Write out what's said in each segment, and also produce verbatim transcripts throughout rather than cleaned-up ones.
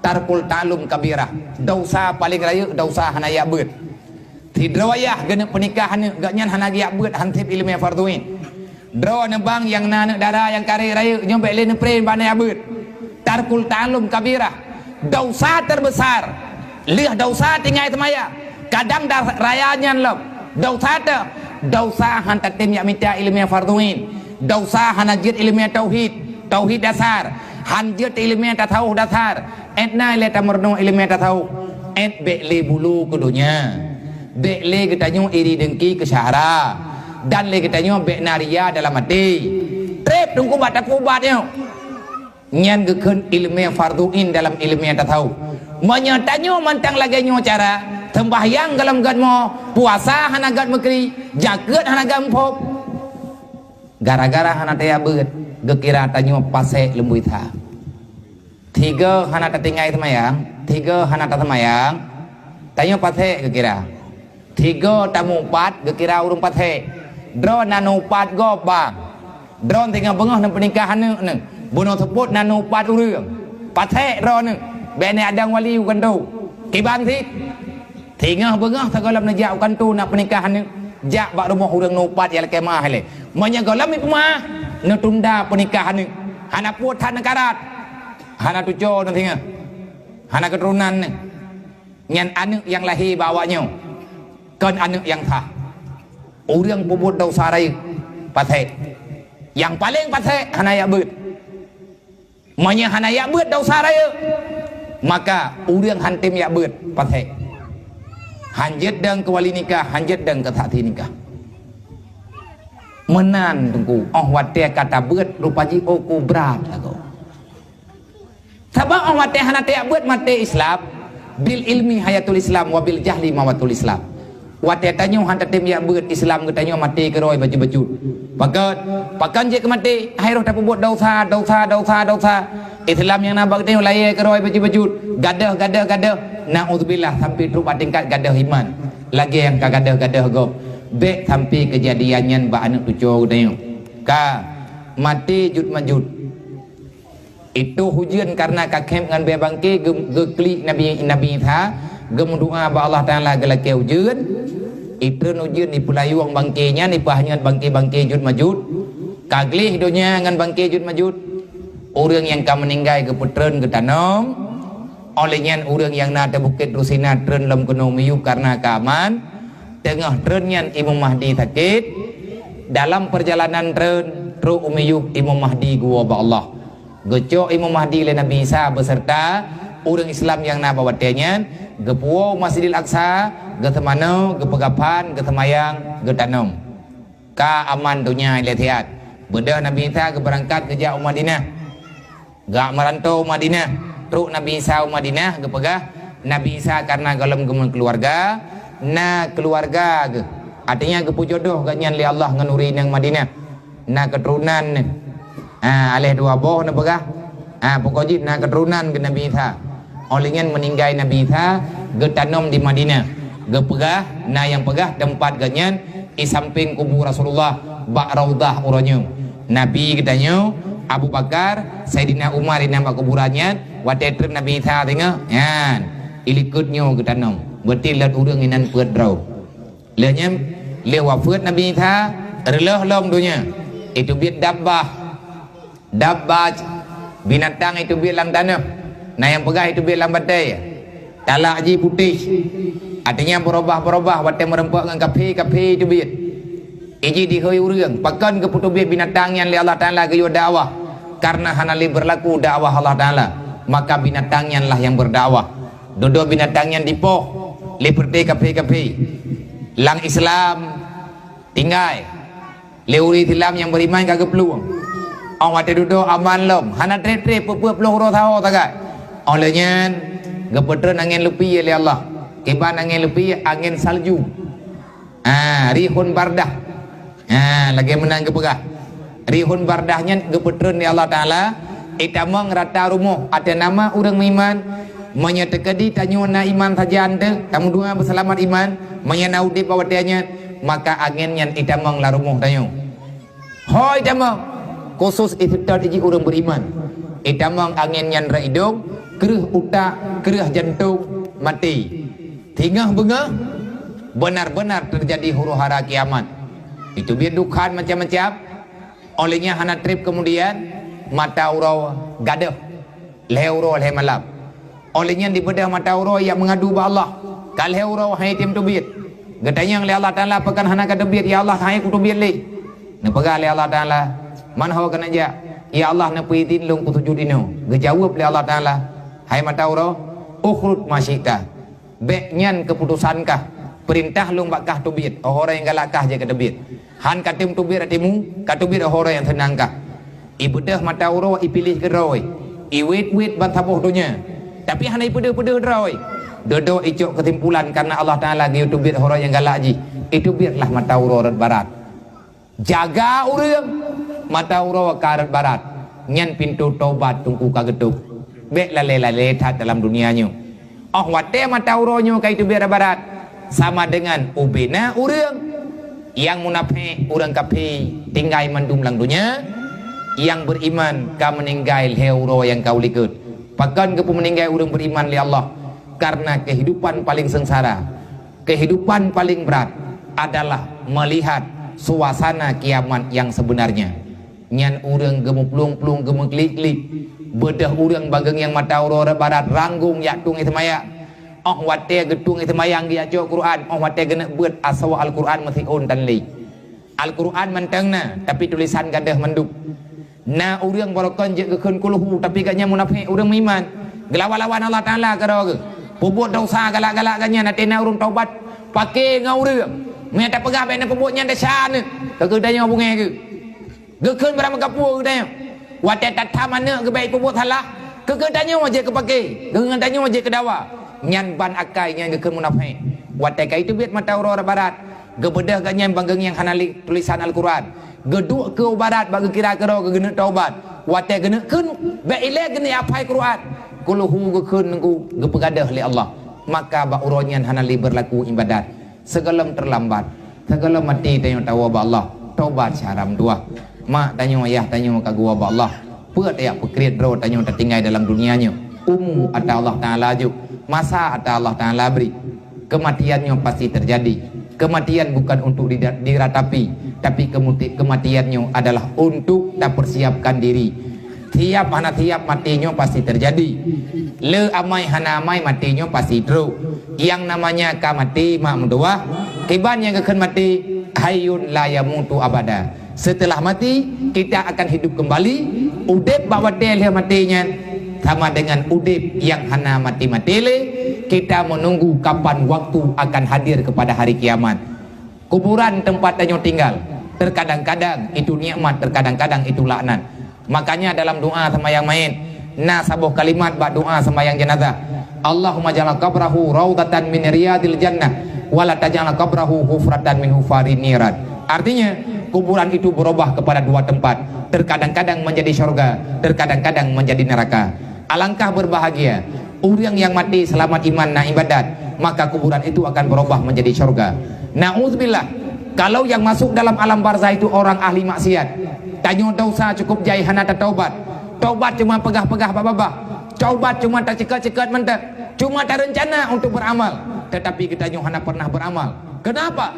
Tarkul ta'allum kabirah. Desya paleng rayeuk desya hana jak beuet. Sidroe ayah geuneuk peunikah aneuk, gobnyan hana geujak beuet, han sép iéleumé fardhu ain. Droeneuh bang nyang na aneuk dara nyang kareh rayeuk, nyoe bék lé neupreh bak na jak beuet. Tarkul ta'allum kabirah. Desya teubeusa, lheueh desya tinggai seumayang. Kadang da-, raya nyan lom. Desya teuh, desya han tatem jak mita iéleumé fardhu ain. Desya hana jeuet iéleumé tauhid, tauhid dasar. Han jeuet iéleumé tasawuf dasar. Ét na ilée tameurunoe iéleumé tasawuf. Ét bék lé bulu keu donya. Bék lé geutanyoe iri deungki keu syahra. Dan lé geutanyoe bék na ria dalam até. Trép teungku bak takubat nyoe. Nyan geukheun iéleumé fardhu ain dalam iéleumé tasawuf. Meunyoe tanyoe mantong lagée nyoe cara, seumbahyang gohlom gét mo, puasa hana gét meukri, jakeuet hana gét muphom, gara-gara hana tajak beuet, geukira tanyoe pasék lumboi that. Tiga hana tatinggai seumayang, tiga hana taseumayang, tanyoe pasék geukira. Tiga tamupat geukira ureuëng pasék. Droe na nupat gob bang. Droe singoh beungoh neupeunikah aneuk neuh. Bunoe seupôt na nupat ureuëng. Pasék droeneuh. Bék neuadong wali u kantô. Kiban cit. Singoh beungoh sigohlom neujak u kantô na peunikah aneuk, jak bak rumoh ureuëng nupat nyang lakée meuáh ilée. Meunyoe gohlom ipeumeuáh, neutunda peunikah aneuk. Hana pue that neukarat. Hana tuco neuh singoh. Hana keuturonan neuh. Nyan aneuk nyang lahé bak awaknyoe kon aneuk nyang sah. Ureuëng peubuet desya rayeuk, pasék. Nyang paleng pasék hana jak beuet. Meunyoe hana jak beuet desya rayeuk, maka ureuëng han tem jak beuet, pasék. Han jeuet dong keu wali nikah, han jeuet dong keu saksi nikah. Meunan teungku, óh watée ka tabeuet rupa jih, oh, ku brat lagoe. Sabab óh watée hana tajak beuet maté Islam, bil ilmi hayatul Islam wa bil jahli mawatul Islam. Watée tanyoe han tatem jak beuet, Islam geutanyoe maté keudroe bacut-bacut. Pakon? Pakon jeuet keu maté? Hai roh tapeubuet desya, desya, desya, desya. Islam nyang na bak geutanyoe layée keudroe bacut-bacut. Gadôh, gadôh, gadôh. Naudzubillah, sampai trok bak tingkat gadôh iman. Lagée nyang ka gadôh-gadôh gob. Bék sampai keujadian nyan bak aneuk tuco geutanyoe. Ka maté jut-majut. Itoh ujeuen kareuna ka khém ngon bée bangke geu-, geuklik Nabi, Nabi Isa, geumeudoá bak Allah Taala geulakée ujeuen. Itreun ujeuen ipeulayueng bangke nyan, ipeuhanyot bangke-bangke jut-majut. Ka gleh donya ngon bangke jut-majut. Ureuëng nyang ka meuninggai geupeutreun geutanom. Óh lheueh nyan ureuëng nyang na teuh Bukét Tursina treun lom keunoe miyueb kareuna ka aman. Teungoh treun nyan Imam Mahdi sakét. Dalam peurjalanan treun, trok u miyueb Imam Mahdi geuwoe bak Allah. Geucok Imam Mahdi lé Nabi Isa beuseurta ureuëng Islam nyang na bak watée nyan, geupuwoe u Masjidil Aqsa, geuseumanoe, geupeugah phan, geuseumayang, geutanom. Ka aman donya ilée siat. Beudôh Nabi Isa geubeurangkat geujak u Madinah. Geujak meuranto u Madinah. Trok Nabi Isa u Madinah, geupeugah, Nabi Isa kareuna gohlom geumeukeuluwarga, na keuluwarga geuh. Artinya geupeujodoh gobnyan lé Allah ngon ureuëng inong Madinah. Na keuturonan neuh. Ha, aléh dua boh neupeugah. Ha, pokok jih na keuturonan geuh Nabi Isa. Óh lheueh nyan meuninggai Nabi Isa, geutanom di Madinah. Geupeugah, na nyang peugah teumpat gobnyan i sampéng kubu Rasulullah bak Raudhah uroe nyoe. Nabi geutanyoe, Abu Bakar, Saidina Umar inan bak kuburan nyan, watée treun Nabi Isa teungoh, nyan, i likot nyoe geutanom. Beuti lôn ureuëng inan peuet droe. Lheueh nyan, lheueh wafeuet Nabi Isa, reuloh lom donya. Iteubiet dabbah. Dabbah, binatang iteubiet lam tanoh. Na nyang peugah iteubiet lam batée. Talak jih putéh. Artinya beurubah-beurubah watée meureumpok ngon kafé, kafé iteubiet. Iji dihôi ureuëng, pakon geupeuteubiet binatang nyan lé Allah Taala geuyue dakwah? Kareuna hana lé beurlaku dakwah Allah Taala, maka binatang nyan lah nyang beurdakwah. Dudoe binatang nyan dipoh lé peureté kafé-kafé. Lam Islam tinggai. Lé ureuëng Islam nyang beriman ka geuplueng. Óh watée dudoe aman lom, hana treb-treb, peue-peue ploh uroe saho sagai. Óh lheueh nyan, geupeutreun angén lupi lé Allah. Kiban angén lupi, angén salju. Ah, rihun bardah. Ah, lagée meunan geupeugah. Rihun bardah nyan geupeutreun lé Allah Taala, itamong rata rumoh ateueh nama ureuëng meuiman. Meunyoe teukeudi tanyoe na iman sajan teuh, tameudoá beuseulamat iman. Meunyoe na udeb bak watée nyan, maka angén nyan itamong lam rumoh tanyoe. Hôi tamong, khusus iseutôt iji ureuëng beriman. Itamong angén nyan rot idong, Kreueh utak, kreueh jantông maté. Singoh beungoh, benar-benar teujadi huru-hara kiamat. Jiteubiet dukhan macam-macam. Óh lheueh nyan hana treb keumudian, mata uroe gadôh, lhée uroe lhée malam. Óh lheueh nyan jibeudôh mata uroe jak meungadu bak Allah, ka lhée uroe han jitem teubiet. Geutanyong lé Allah Taala, "Pakon hana ka teubiet, ya Allah, han jeuet kuteubiet lé?" Neupeugah lé Allah Taala, "Man ho keuneuk jak?" "Ya Allah, neupeuidhin lôn kusujut inoe." Geujaweueb lé Allah Taala, "Hai mata uroe, ukhruj ma syi'ta." Bék nyan keuputosan kah, peurintah lôn bak kah teubiet, óh uroe nyang galak kah jeuet ka teubiet. Han ka tem teubiet até mu, ka teubiet óh uroe nyang seunang kah. Jibeudôh mata uroe, jipiléh keudroe, jiwét-wét ban saboh donya, tapi hana jipeudeuh-peudeuh droe. Dudoe jicok keusimpulan, kareuna Allah Taala geuyue teubiet óh uroe nyang galak jih, jiteubietlah mata uroe rot barat. Jaga ureuëng, mata uroe ka rot barat, nyan pintoe tobat Teungku ka geutôp. Bék lalée-lalée that dalam dunia nyoe. Óh watée mata uroe nyoe ka jiteubiet rot barat, sama deungon ubena ureuëng nyang munafék, ureuëng kafé, tinggai mandum lam donya, nyang beuriman ka meuninggai lhée uroe nyang ka u likot. Pakon geupeumeuninggai ureuëng beuriman lé Allah? Kareuna keuhidupan paleng seungsara, keuhidupan paleng brat adalah meulihat suasana kiamat nyang seubeunarnya. Nyan ureuëng geumuplueng-plueng, geumeuklik-klik, beudôh ureuëng bageng nyang mata uroe rot barat ranggong jak tueng seumayang. Óh watée geutueng seumayang geujak cok Quran, óh watée geuneuk beuet asoe Al-Quran meusiôn tan lé. Al-Quran mantong na, tapi tulésan gadôh mandum. Na ureuëng barokon jeuet geukheun kulhu, tapi gobnyan munafék, ureuëng meuiman. Geulawan-lawan Allah Taala keudroe geuh. Peubuet desya galak-galak gobnyan, até na ureuëng taubat, paké ngon ureuëng. Meunyo tapeugah bék na peubuet nyan desya neuh, keu geutanyoe beungéh geuh. Geukheun barang meukapu geutanyoe. Watée tatham aneuëk geuh bék peubuet salah, keu geutanyoe jeuet keu paké, keu geutanyoe jeuet keu dawa. Nyan ban akai nyang geukheun munafék. Watée ka jiteubiet mata uroe rot barat, geubeudôh gobnyan bageng nyang hana lé tulésan Al-Quran. Geuduek keu barat bak geukira keudroe geuneuk taubat. Watée geuneuk kheun, bék ilée geuneuk aphai Quran. Kulhu geukheun Teungku, geupeugadôh lé Allah. Maka bak uroe nyan hana lé beurlaku iébadat. Sigohlom teulambat, sigohlom maté tanyoe tawoe bak Allah, taubat syara meutuwah. Mak tanyoe, yah tanyoe ka geuwoe bak Allah. Peue tajak peukriet droe tanyoe tatinggai dalam dunia nyoe? Umu ata Allah Taala jok, masa ata Allah Taala bri. Keumatian nyoe pasti teujadi. Keumatian bukan untuk dida-, diratapi, tapi kemuti-, keumatian nyoe adalah untuk tapeusiapkan diri. Siap hana siap maté nyoe pasti teujadi. Le amai hana amai maté nyoe pasti trok. Nyang namanya ka maté mak meutuwah, kiban nyang geukheun maté, hayyun la yamutu abada. Setelah mati, kita akan hidup kembali. Udeb bak watée lheueh maté nyan sama dengan udeb nyang hana maté-maté lé. Kita menunggu kapan waktu akan hadir kepada hari kiamat. Kuburan tempat tanyoe tinggal, terkadang-kadang itu nikmat, terkadang-kadang itu laknat. Makanya dalam doa sembahyang mayit, na saboh kalimat bak doa sembahyang jenazah, "Allahumma ja'al qabrahu raudatan min riyadil jannah, wa la taj'al qabrahu hufratan min hufarin niran." Artinya, kuburan itu berubah kepada dua tempat, terkadang-kadang menjadi syurga, terkadang-kadang menjadi neraka. Alangkah berbahagia ureuëng nyang maté seulamat iman na iébadat, maka kuburan itu akan berubah menjadi syurga. Na'udzubillah, kalau yang masuk dalam alam barzah itu orang ahli maksiat, tanyoe desya cukup jai hana tataubat, taubat cuma peugah-peugah bak babah, taubat cuma taceukat-ceukat mantong, cuma tareuncana untuk beramal, tetapi geutanyoe hana pernah beramal. Kenapa?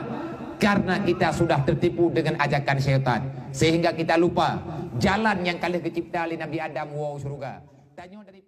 Karena kita sudah tertipu dengan ajakan syaitan, sehingga kita lupa jalan nyang ka lheueh geucipta lé Nabi Adam woe syeuruga. Tanyoe dari